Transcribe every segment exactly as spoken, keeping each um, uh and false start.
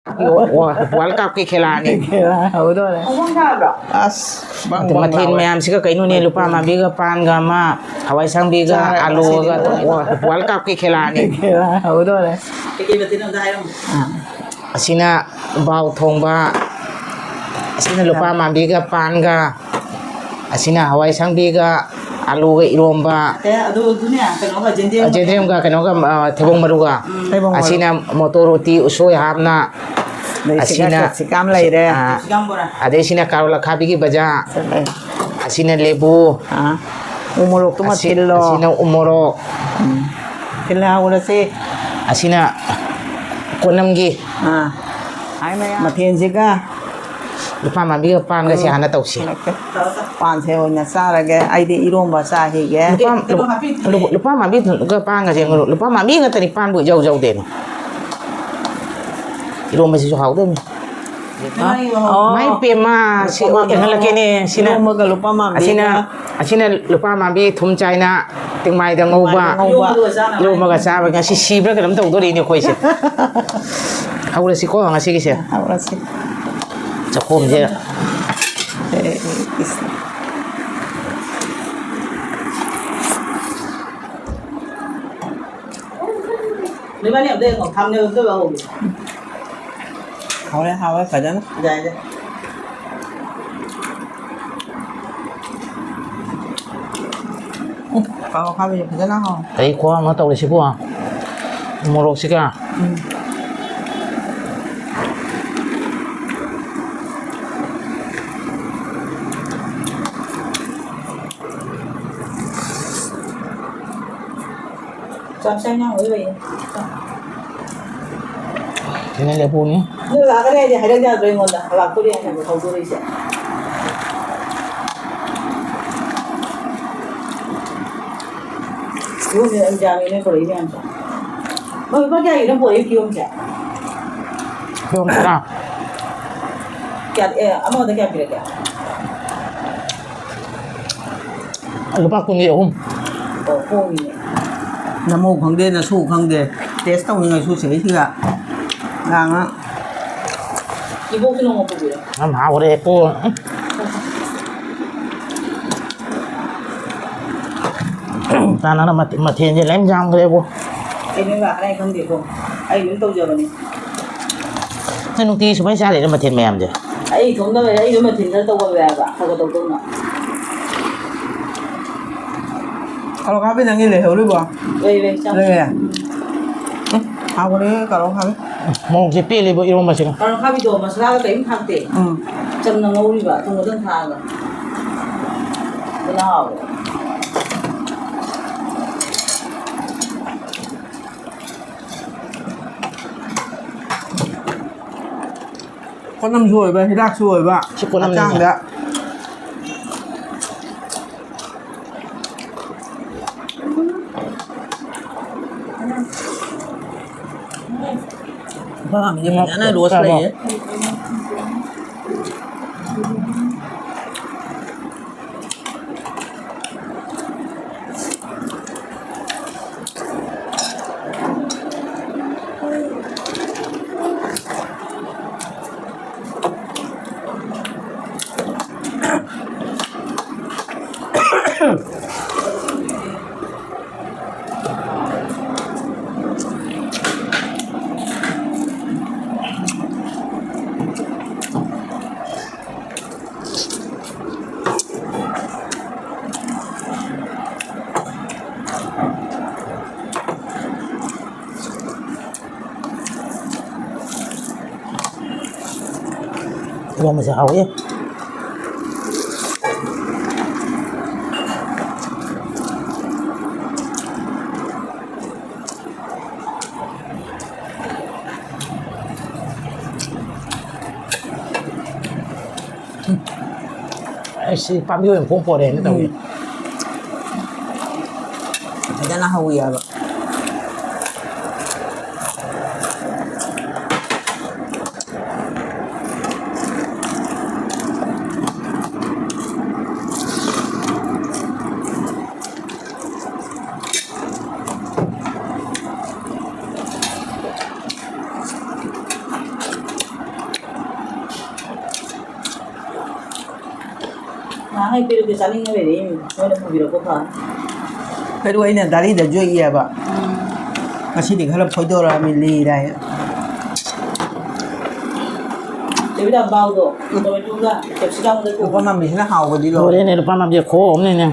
World ꯀꯞꯀꯤ ꯈꯦꯂꯥꯅꯤ꯫ ꯈꯦꯂꯥ ꯍꯧꯗꯣꯔꯦ꯫ ꯑꯁ, ꯕꯪ ꯕꯪ ꯃꯊꯦꯜ ꯂꯥꯎꯋꯦ꯫ ꯃꯌꯥꯝꯁꯤꯒ ꯀꯩꯅꯣꯅꯦ, ꯂꯨꯄꯥ ꯃꯥꯟꯕꯤꯒ ꯄꯥꯟꯒ ꯑꯃ, ꯍꯋꯥꯏ ꯑꯁꯥꯡꯕꯤꯒ ꯆꯥꯔꯦ, ꯑꯂꯨꯒ꯫ ꯉꯁꯤꯗꯤ ꯂꯣꯏꯔꯦ꯫ ꯋꯥꯔꯜ ꯀꯞꯀꯤ ꯈꯦꯂꯥꯅꯤ꯫ ꯈꯦꯂꯥ ꯍꯧꯗꯣꯔꯦ꯫ ꯀꯩꯀꯩ ꯃꯊꯦꯜꯅꯣ ꯑꯝꯇ ꯍꯥꯏꯔꯝꯃꯣ꯫ ꯑꯥ꯫ ꯑꯁꯤꯅ ꯕꯥꯎ ꯊꯣꯡꯕ, ꯑꯁꯤꯅ ꯂꯨꯄꯥ ꯃꯥꯟꯕꯤꯒ ꯄꯥꯟꯒ, ꯑꯁꯤꯅ ꯍꯋꯥꯏ ꯑꯁꯥꯡꯕꯤꯒ ꯑꯂꯨꯒ ꯏꯔꯣꯝꯕ꯫ ꯑꯦ, ꯑꯗꯨ, ꯑꯗꯨꯅꯦ, ꯀꯩꯅꯣꯒ, ꯖꯦꯟꯗꯦꯝꯒ꯫ ꯖꯦꯟꯗꯦꯝꯒ ꯀꯩꯅꯣꯒ, ꯑ, ꯊꯩꯕꯣꯡ ꯃꯔꯨꯒ꯫ ꯎꯝ꯫ ꯊꯩꯕꯣꯡ ꯃꯔꯨ꯫ ꯑꯁꯤꯅ ꯃꯣꯇꯣꯔ ꯎꯇꯤ ꯎꯁꯣꯏ ꯍꯥꯞꯅ꯫ ꯑꯗꯩ ꯁꯤꯒ ꯑꯁꯤꯅ ꯀꯦꯞꯁꯤꯀꯝ ꯂꯩꯔꯦ꯫ ꯑ, ꯀꯦꯞꯁꯤꯀꯝ ꯕꯣꯔꯥ꯫ ꯑꯗꯩ ꯁꯤꯅ ꯀꯥꯔꯣꯠ ꯑꯈꯥꯕꯤꯒꯤ ꯕꯖꯥ꯫ ꯆꯠꯂꯦ꯫ ꯑꯁꯤꯅ ꯂꯦꯕꯨ꯫ ꯑ, ꯎ ꯃꯣꯔꯣꯛꯇꯨꯃ ꯑꯁꯤ-, ꯊꯤꯜꯂꯣ꯫ ꯑꯁꯤꯅ ꯎ ꯃꯣꯔꯣꯛ꯫ ꯎꯝ꯫ ꯊꯤꯜꯍꯧꯔꯁꯤ꯫ ꯑꯁꯤꯅ ꯀꯣꯠꯅꯝꯒꯤ꯫ ꯑ, ꯃꯊꯦꯜꯁꯤꯒ꯫ ꯂꯨꯄꯥ ꯃꯥꯟꯕꯤꯒ ꯄꯥꯟꯒꯁꯦ ꯎꯝ꯫ ꯍꯥꯟꯅ ꯇꯧꯁꯤ꯫ ꯍꯜꯂꯛꯀꯦ꯫ ꯄꯥꯟꯁꯦ ꯑꯣꯏꯅ ꯆꯥꯔꯒꯦ꯫ ꯑꯩꯗꯤ ꯏꯔꯣꯝꯕ ꯆꯥꯈꯤꯒꯦ꯫ ꯂꯨꯄꯥ, ꯀꯩꯅꯣ ꯍꯥꯞꯄꯤꯗ꯭ꯔꯤꯌꯦ꯫ ꯂꯨꯄꯥ, ꯂꯨꯄꯥ ꯃꯥꯟꯕꯤꯒ ꯄꯥꯟꯒꯁꯦ, ꯂꯨꯄꯥ ꯃꯥꯟꯕꯤ ꯉꯥꯛꯇꯅꯤ ꯄꯥꯟꯕ ꯏꯌꯥꯎ ꯌꯥꯎꯗꯦꯅꯦ꯫ ꯏꯔꯣꯝꯕꯁꯤꯁꯨ ꯍꯥꯎꯗꯣꯏꯅꯤ꯫ ꯃꯥꯏ ꯃꯍꯥꯎ꯫ ꯑꯣ꯫ ꯃꯥꯏ ꯄꯦꯝꯃ, ꯁꯤ ꯂꯨꯄꯥ ꯃꯥꯟꯕꯤ꯫ ꯌꯦꯡꯍꯜꯂꯛꯀꯦꯅꯦ, ꯁꯤꯅ꯫ ꯏꯔꯣꯝꯕꯒ ꯂꯨꯄꯥ ꯃꯥꯟꯕꯤꯒ꯫ ꯑꯁꯤꯅ, ꯑꯁꯤꯅ ꯂꯨꯄꯥ ꯃꯥꯟꯕꯤ ꯊꯨꯝ ꯆꯥꯏꯅ ꯇꯤꯡꯃꯥꯏꯗ ꯉꯧꯕ꯫ ꯇꯤꯡꯃꯥꯏꯗ ꯉꯧꯕ꯫ ꯏꯔꯣꯝꯕꯒ ꯆꯥꯕ꯫ ꯉꯁꯤ ꯁꯤꯕ꯭ꯔꯥ ꯀꯩꯅꯣꯝ ꯇꯧꯗꯣꯔꯤꯅꯦ ꯑꯩꯈꯣꯏꯁꯦ꯫ ꯍꯧꯔꯁꯤꯀꯣ ꯉꯁꯤꯒꯤꯁꯦ꯫ ꯍꯧꯔꯁꯤ꯫ ꯆꯥꯛꯈꯣꯝꯁꯦ꯫ ꯑꯦ, ꯏꯁ꯫ ꯅꯣꯏꯕꯥꯅꯤ ꯑꯝꯇ ꯌꯦꯡꯉꯣ, thumbnail ꯑꯝꯇ ꯂꯧꯍꯧꯒꯦ꯫ ꯍꯥꯎꯔꯦ, ꯍꯥꯎꯔꯦ, ꯐꯖꯅ꯫ ꯌꯥꯏ, ꯌꯥꯏ꯫ ꯎꯝ, ꯀꯥꯔꯣꯠ ꯑꯈꯥꯕꯤꯁꯦ ꯐꯖꯅ ꯍꯥꯎꯔꯦ꯫ ꯀꯩ ꯈꯨꯍꯥꯎꯅꯣ ꯇꯧꯔꯤꯁꯤꯕꯣ? ꯃꯣꯔꯣꯛꯁꯤꯒ꯫ ꯎꯝ꯫ ꯆꯥꯛ ꯆꯥ ꯏꯟꯖꯥꯡ ꯂꯣꯏ ꯂꯩꯌꯦ꯫ ꯁꯤꯅ ꯂꯦꯕꯨꯅꯤ꯫ ꯅꯣꯏ ꯂꯥꯛꯀꯅꯤ ꯍꯥꯏꯗꯤ ꯍꯥꯏꯔꯛ ꯌꯥꯗ꯭ꯔꯣ ꯑꯩꯉꯣꯟꯗ? ꯂꯥꯛꯇꯣꯔꯦ ꯍꯥꯏꯅ ꯍꯧꯗꯣꯔꯛꯏꯁꯦ꯫ ꯀꯤꯍꯣꯝꯁꯦ ꯌꯥꯝ ꯌꯥꯝꯃꯦ ꯅꯣꯏ ꯄꯨꯔꯛꯏ ꯃꯌꯥꯝꯁꯦ꯫ ꯃꯣꯏ ꯂꯨꯄꯥ ꯀꯌꯥꯒꯤꯅꯣ ꯄꯨꯔꯛꯏ ꯀꯤꯍꯣꯝꯁꯦ? ꯀꯤꯍꯣꯝ ꯇꯔꯥ꯫ ꯀꯌꯥ, ꯑꯦ, ꯑꯃꯗ ꯀꯌꯥ ꯄꯤꯔꯛꯀꯦ? ꯂꯨꯄꯥ ꯀꯨꯟꯒꯤ ꯑꯍꯨꯝ꯫ ꯑꯣ, ꯍꯣꯡꯉꯤꯅꯦ꯫ ꯅꯃꯧ ꯈꯪꯗꯦ, ꯅꯁꯨ ꯈꯪꯗꯦ꯫ Taste ꯇꯧꯅꯤꯡꯉꯥꯏꯁꯨ ꯁꯤꯗꯩꯁꯤꯗ ꯂꯥꯡꯉ꯫ ꯏꯕꯣꯛꯁꯨ ꯅꯣꯡꯃ ꯄꯨꯕꯤꯔꯣ꯫ ꯌꯥꯝ ꯍꯥꯎꯈ꯭ꯔꯦ ꯀꯣ꯫ ꯇꯥꯅꯅ ꯃꯊꯦ-, ꯃꯊꯦꯜꯁꯦ ꯂꯣꯏ ꯌꯥꯝꯈ꯭ꯔꯦꯕꯣ꯫ ꯑꯩ ꯅꯣꯏ ꯂꯥꯛꯀꯅꯤ ꯑꯩ ꯈꯪꯗꯦꯀꯣ꯫ ꯑꯩ ꯑꯗꯨꯝ ꯇꯧꯖꯕꯅꯤ꯫ ꯅꯪ ꯅꯨꯡꯇꯤꯒꯤ ꯁꯨꯃꯥꯏꯅ ꯆꯥ ꯂꯩꯔ ꯃꯊꯦꯜ ꯃꯌꯥꯝꯁꯦ? ꯑꯩ ꯏꯇꯣꯝꯇ ꯑꯣꯏꯔꯦ, ꯑꯩꯁꯨ ꯃꯊꯦꯜ ꯈꯔ ꯇꯧꯒꯜꯂꯦ ꯍꯥꯏꯕ, ꯈꯔ ꯈꯔ ꯇꯧꯗꯧꯅ꯫ ꯀꯥꯔꯣꯠ ꯈꯥꯕꯤ ꯅꯪꯒꯤ ꯂꯩꯍꯧꯔꯤꯕꯣ? ꯂꯩꯔꯦ, ꯆꯥꯎ꯫ ꯂꯩꯔꯦ? ꯎꯝ, ꯍꯥꯎꯕꯅꯦ ꯀꯥꯔꯣꯠ ꯈꯥꯕꯤ꯫ ꯃꯣꯔꯣꯛꯁꯦ ꯄꯦꯜꯂꯤꯕꯣ ꯏꯔꯣꯝꯕꯁꯤꯒ꯫ ꯀꯥꯔꯣꯠ ꯈꯥꯕꯤꯗꯣ ꯃꯁꯂꯥꯒ ꯀꯔꯤꯝ ꯊꯥꯛꯇꯦ꯫ ꯎꯝ꯫ ꯆꯝꯅ ꯉꯧꯔꯤꯕ, ꯊꯨꯝ ꯈꯛꯇꯪ ꯊꯥꯛꯑꯒ꯫ ꯑꯗꯨꯅ ꯍꯥꯎꯋꯦ꯫ ꯄꯣꯠꯅꯝꯁꯨ ꯑꯣꯏꯕ, ꯍꯤꯗꯥꯛꯁꯨ ꯑꯣꯏꯕ, ꯁꯤ ꯄꯣꯠꯅꯝꯅꯤꯅꯦ꯫ ꯍꯛꯆꯥꯡꯗ꯫ ꯐꯖꯅ ꯔꯣꯁ ꯂꯩꯌꯦ꯫ ꯏꯔꯣꯝꯕꯁꯦ ꯍꯥꯎꯋꯤ꯫ ꯑꯩ ꯁꯤ ꯄꯥꯝꯕꯤ ꯑꯣꯏꯅ ꯄꯣꯡ ꯄꯣꯔꯦꯅ ꯇꯧꯏ꯫ ꯎꯝ꯫ ꯐꯖꯅ ꯍꯧꯋꯤ ꯍꯥꯏꯕ꯫ ꯅꯍꯥꯟꯉꯩ ꯄꯤꯔꯛꯀꯦ ꯆꯥꯅꯤꯡꯉ ꯂꯩꯔꯛꯏꯃꯤ꯫ ꯃꯣꯏꯅ ꯄꯨꯕꯤꯔꯛꯄ ꯐꯔꯦ꯫ ꯀꯩꯅꯣ ꯑꯩꯅ ꯗꯥꯏꯔꯤꯗ ꯌꯣꯛꯏꯑꯕ꯫ ꯎꯝ꯫ ꯉꯁꯤꯗꯤ ꯈꯔ ꯐꯣꯏꯗꯣꯔꯛꯑꯃꯤ ꯂꯤꯔꯦ ꯍꯥꯏꯅ꯫ ꯆꯦꯕꯤꯗꯥ, ꯕꯥꯎꯗꯣ ꯇꯣꯃꯦꯇꯣꯒ ꯀꯦꯞꯁꯤꯀꯝꯒ ꯊꯣꯡꯉꯣ꯫ ꯂꯨꯄꯥ ꯃꯥꯝꯕꯤꯁꯤꯅ ꯍꯥꯎꯕꯗꯤ ꯂꯣꯏꯔꯦ꯫ ꯂꯣꯏꯔꯦꯅꯦ, ꯂꯨꯄꯥ ꯃꯥꯝꯕꯤ ꯈꯣꯛꯑꯝꯅꯤꯅꯦ꯫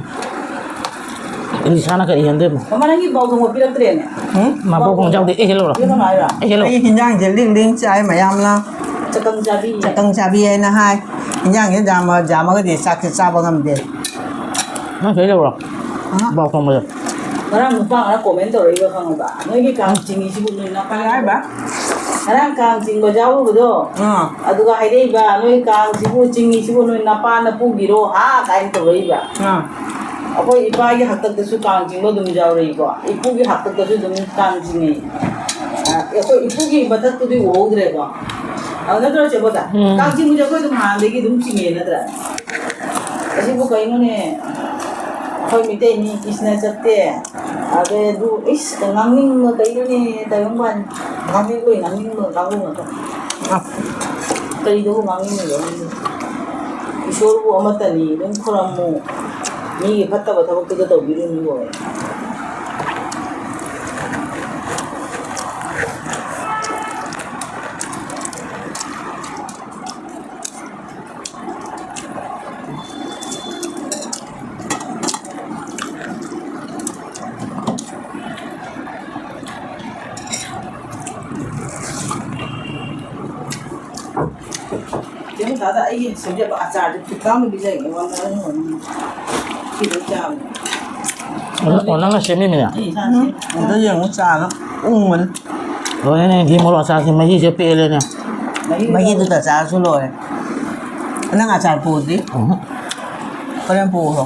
ꯏꯂꯤꯁꯥꯅ ꯀꯔꯤ ꯍꯦꯟꯗꯣꯏꯕ? ꯃꯃꯥ, ꯅꯪꯒꯤ ꯕꯥꯎ ꯊꯣꯡꯕ ꯄꯤꯔꯛꯇ꯭ꯔꯦꯅꯦ? ꯎꯝ? ꯃꯥ ꯕꯥꯎ ꯊꯣꯡꯕ ꯌꯥꯎꯗꯦ꯫ ꯑꯦ, ꯍꯦꯜꯂꯣꯔꯣ? ꯄꯤꯔꯛꯀꯅꯣ ꯍꯥꯏꯔꯣ? ꯑꯦ, ꯍꯦꯜꯂꯣ꯫ ꯑꯩ ꯍꯤꯟꯖꯥꯡꯁꯦ ꯂꯤꯡ ꯂꯤꯡ ꯆꯥꯏ ꯃꯌꯥꯝꯅ꯫ ꯆꯀꯪ ꯆꯥꯕꯤ꯫ ꯆꯀꯪ ꯆꯥꯕꯤ ꯍꯥꯏꯅ ꯍꯥꯏ꯫ ꯍꯤꯟꯖꯥꯡꯁꯦ ꯌꯥꯝꯃ-, ꯌꯥꯝꯃꯒꯗꯤ ꯆꯥꯛꯁꯦ ꯆꯥꯕ ꯉꯝꯗꯦ꯫ ꯅꯪ ꯁꯤꯗ ꯂꯩꯕ꯭ꯔꯣ? ꯑꯍ꯫ ꯕꯥꯎ ꯊꯣꯡꯕꯗꯣ꯫ ꯉꯔꯥꯡ ꯅꯨꯄꯥ ꯑꯃꯅ comment ꯇꯧꯔꯛꯏꯕ ꯈꯪꯉꯕ? "ꯅꯣꯏꯒꯤ ꯀꯥꯡ ꯆꯤꯡꯉꯤꯁꯤꯕꯨ ꯅꯣꯏ ꯅꯄꯥ-" ꯀꯔꯤ ꯍꯥꯏꯕ? ꯉꯔꯥꯡ ꯀꯥꯡ ꯆꯤꯡꯕ ꯌꯥꯎꯔꯨꯕꯗꯣ, ꯑꯥ꯫ ꯑꯗꯨꯒ ꯍꯥꯏꯔꯛꯏꯕ, "ꯅꯣꯏ ꯀꯥꯡꯁꯤꯕꯨ ꯆꯤꯡꯉꯤꯁꯤꯕꯨ ꯅꯣꯏ ꯅꯄꯥ ꯅꯄꯨꯒꯤꯔꯣ, ꯍꯥ?" ꯀꯥꯏꯅ ꯇꯧꯔꯛꯏꯕ꯫ ꯑꯥ꯫ ꯑꯩꯈꯣꯏ ꯏꯄꯥꯒꯤ ꯍꯥꯛꯇꯛꯇꯁꯨ ꯀꯥꯡ ꯆꯤꯡꯕ ꯑꯗꯨꯝ ꯌꯥꯎꯔꯛꯏꯀꯣ, ꯏꯄꯨꯒꯤ ꯍꯥꯛꯇꯛꯇꯁꯨ ꯑꯗꯨꯝ ꯀꯥꯡ ꯆꯤꯡꯉꯤ꯫ ꯑ, ꯑꯩꯈꯣꯏ ꯏꯄꯨꯒꯤ ꯃꯊꯛꯇꯨꯗꯤ ꯎꯍꯧꯗ꯭ꯔꯦꯀꯣ꯫ ꯑ, ꯅꯠꯇ꯭ꯔꯣ, ꯆꯦꯕꯣꯇ? ꯎꯝ꯫ ꯀꯥꯡ ꯆꯤꯡꯕꯁꯦ ꯑꯩꯈꯣꯏ ꯑꯗꯨꯝ ꯍꯥꯟꯅꯗꯒꯤ ꯑꯗꯨꯝ ꯆꯤꯡꯉꯦ, ꯅꯠꯇ꯭ꯔꯥ? ꯑꯁꯤꯕꯨ ꯀꯩꯅꯣꯅꯦ? ꯑꯩꯈꯣꯏ ꯃꯤꯇꯩ ꯃꯤ ꯀ꯭ꯔꯤꯁꯅ ꯆꯠꯇꯦ꯫ ꯑꯗꯩ ꯑꯗꯨ, ꯏꯁ, ꯉꯥꯡꯅꯤꯡꯕ ꯀꯩꯅꯣꯅꯦ, ꯇꯥꯏꯕꯪꯄꯥꯟ꯫ ꯉꯥꯡꯅꯤꯡꯕꯩ ꯉꯥꯡꯅꯤꯡꯕ ꯀꯥꯡꯕꯨ ꯉꯥꯛꯇ꯫ ꯑ꯫ ꯀꯔꯤꯗꯕꯨ ꯉꯥꯡꯅꯤꯡꯉꯤꯕ ꯃꯤꯕꯨ? ꯏꯁꯣꯔꯕꯨ ꯑꯃꯠꯇꯅꯤ, ꯑꯗꯨꯝ ꯈꯨꯔꯝꯃꯨ꯫ ꯃꯤꯒꯤ ꯐꯠꯇꯕ ꯊꯕꯛꯇꯨꯗ ꯇꯧꯕꯤꯔꯨꯅꯨ ꯂꯣꯏꯔꯦ꯫ ꯆꯦ ꯃꯨꯊꯥꯗ ꯑꯩꯒꯤ ꯁꯦꯝꯖꯕ ꯑꯆꯥꯔꯁꯦ ꯐꯨꯠ ꯀꯥꯝꯕ ꯄꯤꯖꯒꯦ, ꯋꯥ ꯉꯥꯡꯍꯟꯒꯅꯨ꯫ ꯁꯤꯗ ꯆꯥꯕꯅꯦ꯫ ꯑꯣ, ꯑꯣ, ꯅꯪꯅ ꯁꯦꯝꯃꯤꯃꯤꯅꯦ? ꯑꯩ ꯏꯁꯥꯅ ꯁꯦꯝꯃꯤ꯫ ꯑꯝꯇ ꯌꯦꯡꯉꯨ, ꯆꯥꯒ ꯎꯪꯕꯅꯤ꯫ ꯂꯣꯏꯔꯦꯅꯦ, ꯒꯤ ꯃꯣꯔꯣꯛ ꯑꯆꯥꯔꯁꯦ ꯃꯍꯤꯁꯦ ꯄꯦꯜꯂꯦꯅꯦ꯫ ꯃꯍꯤꯗꯨ ꯃꯍꯤꯗꯨꯗ ꯆꯥꯔꯁꯨ ꯂꯣꯏꯔꯦ꯫ ꯅꯪ ꯑꯆꯥꯔ ꯄꯨꯗ꯭ꯔꯤ? ꯎꯝ꯫ ꯍꯣꯔꯦꯟ ꯄꯨꯔꯣ꯫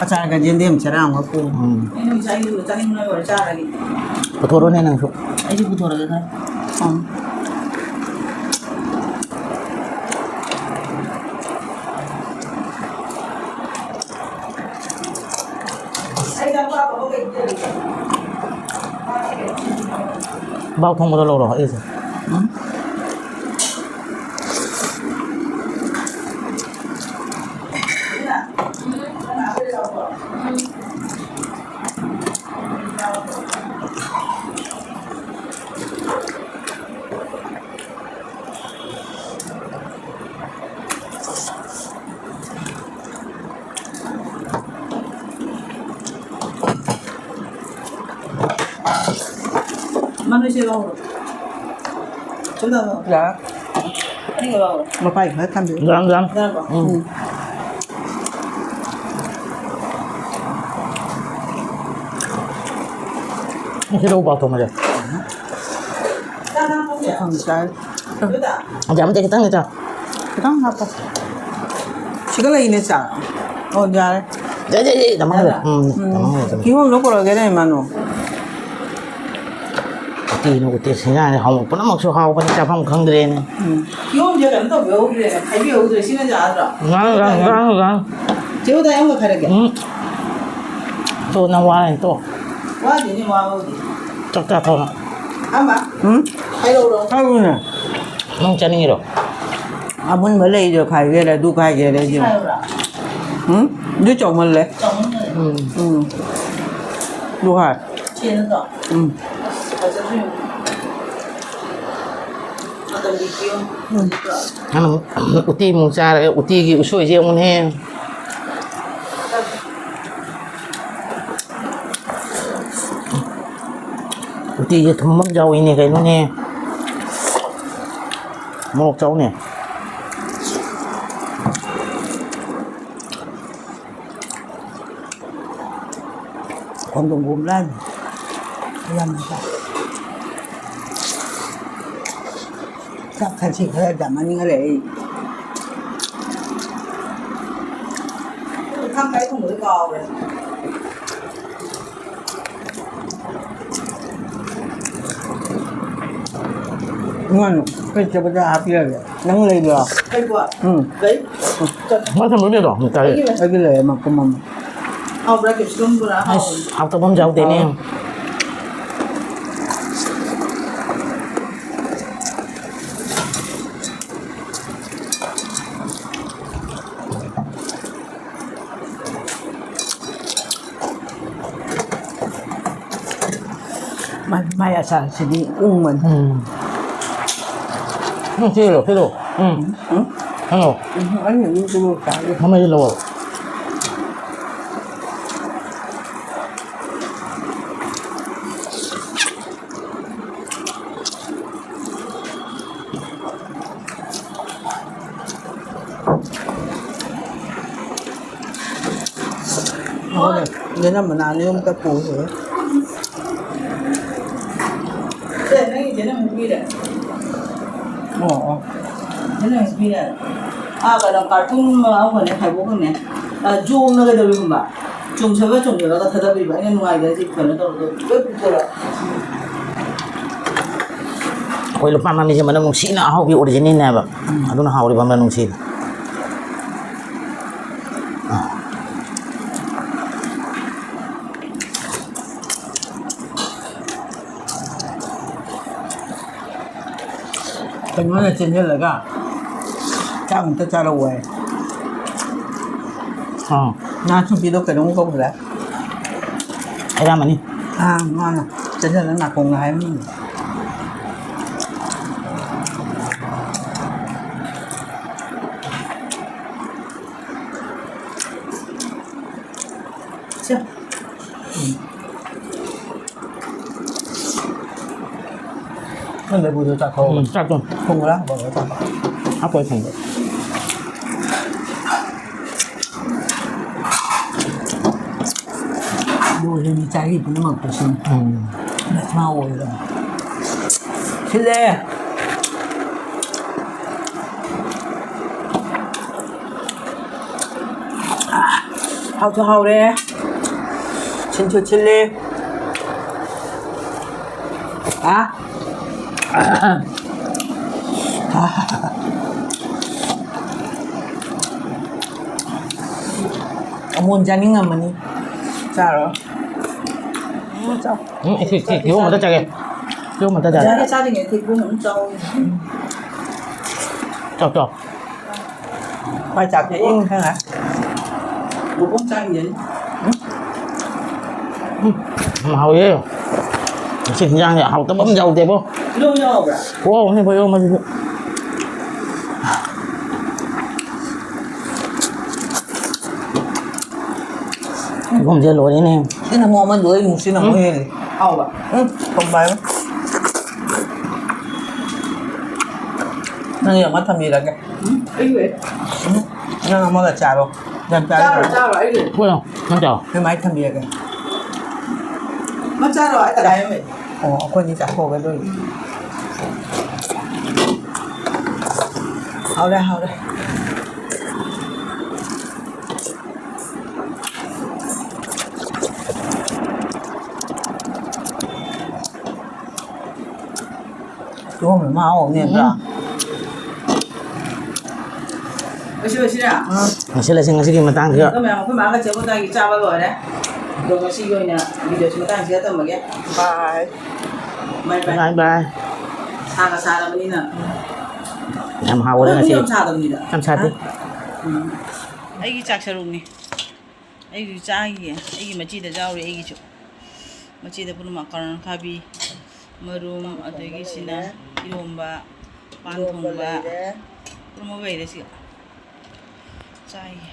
ꯑꯆꯥꯔꯒ ꯌꯦꯟꯗꯦꯝ ꯆꯔꯥ ꯑꯃꯒ ꯄꯨꯔꯣ꯫ ꯎꯝ꯫ ꯑꯩ ꯅꯪ ꯆꯥꯅꯤꯡꯕ, ꯆꯥꯅꯤꯡꯕ ꯂꯣꯏ ꯆꯥꯔꯒꯦ꯫ ꯄꯨꯊꯣꯔꯛꯑꯣꯅꯦ ꯅꯪꯁꯨ꯫ ꯑꯩꯁꯨ ꯄꯨꯊꯣꯔꯛꯑꯒꯦ ꯈꯔ꯫ ꯎꯝ꯫ ꯕꯥꯎ ꯊꯣꯡꯕꯗꯣ ꯂꯧꯔꯣ, ꯑꯩꯁꯦ꯫ ꯎꯝ꯫ ꯁꯤ ꯂꯧꯔꯣ꯫ ꯁꯣꯝꯗ ꯂꯧꯔꯣ꯫ ꯌꯥꯔꯦ꯫ ꯑꯅꯤꯒ ꯂꯧꯔꯣ꯫ ꯃꯄꯥꯏ ꯈꯔ ꯊꯝꯕꯤꯌꯨ꯫ ꯌꯥꯝ, ꯌꯥꯝ꯫ ꯌꯥꯔꯕꯣ? ꯎꯝ꯫ ꯎꯝ꯫ ꯁꯤ ꯂꯧ ꯄꯥꯎ ꯊꯣꯡꯉꯁꯦ꯫ ꯆꯥꯛ ꯂꯥꯝꯃꯕꯣ? ꯈꯪꯗꯦ, ꯆꯥꯔꯦ꯫ ꯌꯥꯝꯗꯦ, ꯈꯤꯇꯪꯅꯤ ꯆꯥꯎ꯫ ꯈꯤꯇꯪ ꯍꯥꯞꯄꯣ꯫ ꯁꯤꯒ ꯂꯩꯅꯦ ꯆꯥꯛ꯫ ꯑꯣ, ꯌꯥꯔꯦ꯫ ꯌꯥꯏ, ꯌꯥꯏ, ꯌꯥꯏ, ꯇꯃꯥꯡ ꯂꯩ꯫ ꯎꯝ, ꯎꯝ꯫ ꯇꯃꯥꯡ ꯂꯩ, ꯇꯃꯥꯡ ꯂꯩ꯫ ꯀꯤꯍꯣꯝꯗꯣ ꯄꯨꯔꯛꯑꯒꯦꯅꯦ, ꯏꯃꯥꯅꯨ꯫ ꯎꯇꯤꯅ ꯎꯇꯤ, ꯁꯤꯡꯖꯥꯅ ꯍꯥꯎꯕ ꯄꯨꯝꯅꯃꯛꯁꯨ ꯍꯥꯎꯕꯅꯤ, ꯆꯥꯐꯝ ꯈꯪꯗ꯭ꯔꯦꯅꯦ꯫ ꯎꯝ꯫ ꯀꯤꯍꯣꯝꯁꯦ ꯀꯩꯅꯣ ꯇꯧꯕꯤꯍꯧꯗ꯭ꯔꯦꯅꯦ, ꯈꯥꯏꯕꯤꯍꯧꯗ꯭ꯔꯦ, ꯁꯤꯅ ꯌꯥꯗ꯭ꯔꯣ? ꯉꯥꯡ, ꯉꯥꯡ, ꯉꯥꯡ, ꯉꯥꯡ꯫ ꯆꯦ ꯍꯣꯏꯗ ꯑꯩ ꯑꯃꯒ ꯈꯥꯏꯔꯛꯀꯦ꯫ ꯎꯝ꯫ ꯇꯣ, ꯅꯪ ꯋꯥꯔꯅꯤ, ꯇꯣ꯫ ꯋꯥꯗꯦꯅꯦ, ꯋꯥꯕꯕꯨꯗꯤ꯫ ꯆꯥꯛ ꯆꯥꯊꯣꯛꯑꯣ꯫ ꯑꯃ? ꯎꯝ? ꯍꯥꯏꯔꯛꯎꯔꯣ? ꯍꯥꯏꯔꯛꯎꯅꯦ꯫ ꯅꯪ ꯆꯥꯅꯤꯡꯉꯤꯔꯣ? ꯑꯃꯨꯟꯕ ꯂꯩꯗꯣ ꯈꯥꯏꯒꯦꯔꯥ, ꯑꯗꯨ ꯈꯥꯏꯒꯦꯔꯥ, ꯁꯤ ꯏꯕꯦꯝꯃ꯫ ꯈꯥꯏꯔꯨꯔꯥ? ꯎꯝ? ꯑꯗꯨ ꯆꯥꯎꯃꯜꯂꯦ꯫ ꯆꯥꯎꯃꯜꯂꯦ꯫ ꯎꯝ꯫ ꯎꯝ꯫ ꯑꯗꯨ ꯈꯥꯏ꯫ ꯁꯤ ꯅꯠꯇ꯭ꯔꯣ? ꯎꯝ꯫ ꯑꯁ, ꯐꯖꯗ꯭ꯔꯤ꯫ ꯃꯇꯝꯒꯤ ꯀꯤꯌꯣꯝ꯫ ꯎꯝ꯫ ꯅꯪꯅ ꯑꯃꯨꯛ ꯎꯇꯤ ꯑꯃꯨꯛ ꯆꯥꯔꯒ ꯎꯇꯤꯒꯤ ꯎꯁꯣꯏꯁꯦ ꯑꯃꯨꯛꯅꯦ꯫ ꯎꯇꯤꯁꯦ ꯊꯨꯝ ꯑꯃ ꯌꯥꯎꯏꯅꯦ ꯀꯩꯅꯣꯅꯦ꯫ ꯃꯣꯔꯣꯛ ꯆꯥꯎꯅꯦ꯫ ꯈꯣꯡꯗ꯭ꯔꯨꯝ ꯂꯥꯏꯅꯤ꯫ ꯌꯥꯝꯅ ꯆꯥꯏ꯫ ꯆꯥꯛ ꯈꯟꯁꯤ ꯈꯔ ꯌꯥꯝꯃꯟꯈꯔꯦ ꯑꯩ꯫ ꯈꯪꯗꯦ, ꯑꯩ ꯊꯣꯡꯕꯗꯤ ꯀꯥꯎꯔꯦ꯫ ꯏꯃꯥꯅꯨ, ꯑꯩꯈꯣꯏ ꯆꯦ ꯕꯖꯥꯔ ꯍꯥꯞꯄꯤꯔꯒꯦ꯫ ꯅꯪ ꯂꯩꯕ꯭ꯔꯣ? ꯂꯩꯕ꯭ꯔꯣ? ꯎꯝ꯫ ꯂꯩ꯫ ꯃꯥ ꯊꯝꯕ ꯂꯩꯗꯣ? ꯇꯥꯏ꯫ ꯑꯩꯒꯤ ꯂꯩ꯫ ꯑꯩꯒꯤ ꯂꯩꯌꯦ, ꯃꯄꯨꯝ ꯑꯃ꯫ ꯍꯥꯎꯕ꯭ꯔꯥ? ꯀꯦꯞꯁꯤꯀꯝ ꯕꯣꯔꯥ ꯑꯁ, ꯍꯥꯎꯕꯅꯦ꯫ ꯍꯥꯎꯇꯕ ꯑꯃ ꯌꯥꯎꯗꯦꯅꯦ꯫ ꯍꯥꯎꯋꯦ꯫ ꯃꯥꯏ, ꯃꯥꯏ ꯑꯆꯥꯔꯁꯤꯗꯤ ꯎꯪꯕꯅꯤ꯫ ꯎꯝ꯫ ꯎꯝ, ꯁꯤ ꯂꯧꯔꯣ, ꯁꯤ ꯂꯧꯔꯣ꯫ ꯎꯝ꯫ ꯎꯝ? ꯍꯜꯂꯣ꯫ ꯎꯝ, ꯑꯩꯅ ꯑꯗꯨꯝ ꯁꯤ ꯂꯧꯔꯣ, ꯆꯥꯒꯦ꯫ ꯃꯃꯩꯗꯤ ꯂꯧꯔꯣ꯫ ꯌꯦꯅꯝ ꯃꯅꯥ ꯑꯅꯤ ꯑꯍꯨꯝꯇ ꯄꯨꯈ꯭ꯔꯦ꯫ ꯁꯦ, ꯅꯪꯒꯤ ꯌꯦꯅꯝ ꯄꯤꯔꯦ꯫ ꯑꯣ, ꯑꯣ꯫ ꯌꯦꯅꯝ ꯄꯤꯔꯦ꯫ ꯑꯥ, ꯀꯩꯅꯣ, ꯀꯥꯔꯇꯨꯟ ꯑꯃꯒꯅꯦ, ꯈꯥꯏꯕꯣꯛꯀꯅꯦ꯫ ꯑ, ꯖꯣꯝꯅ ꯀꯩꯗꯧꯔꯤ ꯈꯪꯕ? ꯆꯣꯡꯁꯜꯂ ꯆꯣꯡꯁꯜꯂꯒ ꯊꯥꯗꯕꯤꯕ꯫ ꯑꯩꯅ ꯅꯨꯡꯉꯥꯏꯗ꯭ꯔꯗꯤ ꯀꯩꯅꯣ ꯇꯧꯔꯒ ꯂꯣꯏ ꯄꯨꯊꯣꯔꯛꯑꯣ꯫ ꯑꯩꯈꯣꯏ ꯂꯨꯄꯥ ꯃꯃꯤꯁꯦ ꯃꯅꯝ ꯅꯨꯡꯁꯤꯅ ꯑꯍꯥꯎꯕꯤ ꯑꯣꯔꯤꯖꯤꯅꯦꯜꯅꯦꯕ꯫ ꯎꯝ꯫ ꯑꯗꯨꯅ ꯍꯥꯎꯔꯤꯕ ꯃꯅꯝ ꯅꯨꯡꯁꯤꯅ꯫ ꯀꯩꯅꯣꯅ ꯆꯦꯟꯁꯤꯜꯂꯒ ꯆꯥꯛ ꯑꯝꯇ ꯆꯥꯔꯛꯑꯣ ꯍꯥꯏ꯫ ꯑꯥ꯫ ꯅꯥꯁꯨꯕꯤꯗꯣ ꯀꯩꯅꯣꯝ ꯀꯧꯈ꯭ꯔꯦ꯫ ꯍꯩꯔꯥꯃꯅꯤ꯫ ꯑꯥ, ꯃꯥꯅ ꯆꯦꯟꯁꯤꯜꯂꯒ ꯅꯥꯀꯣꯡꯅ ꯍꯥꯏꯕꯅꯤ꯫ ꯁꯦ꯫ ꯅꯪ ꯂꯐꯨꯗꯣ ꯆꯥꯊꯣꯛꯑꯣ꯫ ꯎꯝ, ꯆꯥꯊꯣꯛ꯫ ꯊꯣꯡꯕ꯭ꯔꯥ? ꯍꯥꯞꯄꯒ ꯆꯥꯊꯣꯛ꯫ ꯍꯥꯞꯄꯣꯏ ꯊꯣꯡꯕ꯫ ꯂꯣꯏꯔꯦ, ꯃꯤ ꯆꯥꯔꯤ ꯄꯨꯝꯅꯃꯛꯇꯨ ꯁꯤꯅꯤ꯫ ꯎꯝ꯫ ꯃꯁꯥ ꯑꯣꯏꯔꯦ꯫ ꯁꯤꯜꯂꯦ꯫ ꯍꯥꯎꯁꯨ ꯍꯥꯎꯔꯦ꯫ ꯁꯤꯟꯁꯨ ꯁꯤꯜꯂꯦ꯫ ꯑꯥ? ꯑꯃꯣꯟ ꯆꯥꯅꯤꯡꯉꯝꯃꯅꯤ꯫ ꯆꯥꯔꯣ꯫ ꯎꯝ, ꯆꯥꯎ꯫ ꯎꯝ, ꯁꯤ, ꯁꯤ, ꯀꯤꯍꯣꯝ ꯑꯝꯇ ꯆꯥꯒꯦ꯫ ꯀꯤꯍꯣꯝ ꯑꯝꯇ ꯆꯥꯒꯦ꯫ ꯆꯥꯒꯦ, ꯆꯥꯔꯤꯉꯩ ꯊꯤꯕꯣꯡ ꯑꯗꯨꯝ ꯆꯥꯎ꯫ ꯆꯥꯎ, ꯆꯥꯎ꯫ ꯃꯥꯏ ꯆꯥꯛꯁꯦ ꯏꯪ ꯈꯔ ꯉꯥꯏ꯫ ꯕꯣꯕꯣꯛ ꯆꯥꯈꯤꯒꯦ꯫ ꯎꯝ꯫ ꯎꯝ, ꯍꯥꯎꯋꯦ꯫ ꯉꯁꯤ ꯍꯤꯟꯖꯥꯡꯁꯦ ꯍꯥꯎꯇꯕ ꯑꯃ ꯌꯥꯎꯗꯦꯕꯣ꯫ ꯏꯔꯣꯝ ꯌꯥꯎꯕ꯭ꯔꯥ? ꯈꯨꯍꯥꯎ ꯑꯃꯅꯦ ꯈꯣꯏꯔꯣꯝ ꯑꯁꯤꯁꯨ꯫ ꯀꯤꯍꯣꯝꯁꯦ ꯂꯣꯏꯔꯦꯅꯦ꯫ ꯁꯤꯅ ꯑꯃꯨꯛ ꯑꯃ ꯂꯣꯏ, ꯁꯤꯅ ꯑꯃꯨꯛ ꯎꯝ꯫ ꯍꯦꯜꯂꯤ꯫ ꯍꯥꯎꯕ꯫ ꯎꯝ, ꯊꯨꯝꯕ ꯍꯥꯏꯕ꯫ ꯅꯪꯒꯤ ꯑꯃ ꯊꯝꯕꯤꯔꯒꯦ꯫ ꯎꯝ, ꯑꯩꯒꯤ ꯑꯣꯏꯔꯦ꯫ ꯎꯝ, ꯅꯪ ꯑꯃꯒ ꯆꯥꯔꯣ꯫ ꯌꯥꯝ ꯆꯥꯔꯣ, ꯆꯥꯔꯣ꯫ ꯆꯥꯔꯣ, ꯑꯩꯒꯤ꯫ ꯍꯣꯏ, ꯅꯪ ꯆꯥꯎ꯫ ꯑꯩꯈꯣꯏ ꯃꯥꯏ ꯊꯝꯕꯤꯔꯒꯦ꯫ ꯃꯥ ꯆꯥꯔꯣ, ꯑꯩ ꯇꯪꯈꯥꯏ ꯑꯃ ꯂꯩ꯫ ꯑꯣ, ꯑꯩꯈꯣꯏꯅꯤ ꯆꯥꯊꯣꯛꯑꯒ ꯂꯣꯏꯔꯦ꯫ ꯍꯥꯎꯔꯦ, ꯍꯥꯎꯔꯦ꯫ ꯀꯤꯍꯣꯝꯁꯦ ꯃꯍꯥꯎ ꯑꯃꯅꯦ, ꯅꯠꯇ꯭ꯔꯥ? ꯎꯝ꯫ ꯂꯣꯏꯁꯤꯜꯂꯁꯤꯔꯥ? ꯂꯣꯏꯁꯤꯜꯂꯁꯤ ꯉꯁꯤꯒꯤ ꯃꯇꯥꯡꯁꯤꯗ꯫ ꯑꯩꯈꯣꯏ ꯃꯌꯥꯝ, ꯑꯩꯈꯣꯏ ꯃꯥꯒ ꯆꯦ ꯕꯣꯇꯥꯒꯤ ꯆꯥꯕ ꯂꯣꯏꯔꯦ꯫ ꯑꯗꯣ ꯉꯁꯤꯒꯤ ꯑꯣꯏꯅ videoꯁꯤ ꯃꯇꯥꯡꯁꯤꯗ ꯊꯝꯃꯒꯦ꯫ Bye꯫ Bye bye꯫ Bye bye꯫ ꯁꯥꯒ ꯁꯥꯔꯕꯅꯤꯅ꯫ ꯌꯥꯝ ꯍꯥꯎꯔꯦ ꯑꯩꯈꯣꯏ ꯉꯁꯤ꯫ ꯌꯥꯝ ꯁꯥꯗꯕꯅꯤꯗ꯫ ꯌꯥꯝ ꯁꯥꯗꯦ꯫ ꯎꯝ꯫ ꯑꯩꯒꯤ ꯆꯥꯛ ꯁꯔꯨꯛꯅꯤ꯫ ꯑꯩꯁꯨ ꯆꯥꯈꯤꯒꯦ꯫ ꯑꯩꯒꯤ ꯃꯆꯤꯗ ꯌꯥꯎꯔꯤ ꯑꯩꯒꯤꯁꯨ꯫ ꯃꯆꯤꯗ ꯄꯨꯝꯅꯃꯛ ꯀꯔꯣꯟ ꯑꯈꯥꯕꯤ, ꯃꯔꯨꯝ, ꯑꯗꯒꯤ ꯁꯤꯅ ꯏꯔꯣꯝꯕ, ꯄꯥꯟ ꯊꯣꯡꯕ, ꯄꯨꯝꯅꯃꯛ ꯂꯩꯔꯦ ꯁꯤꯒ꯫ ꯆꯥꯏꯒꯦ꯫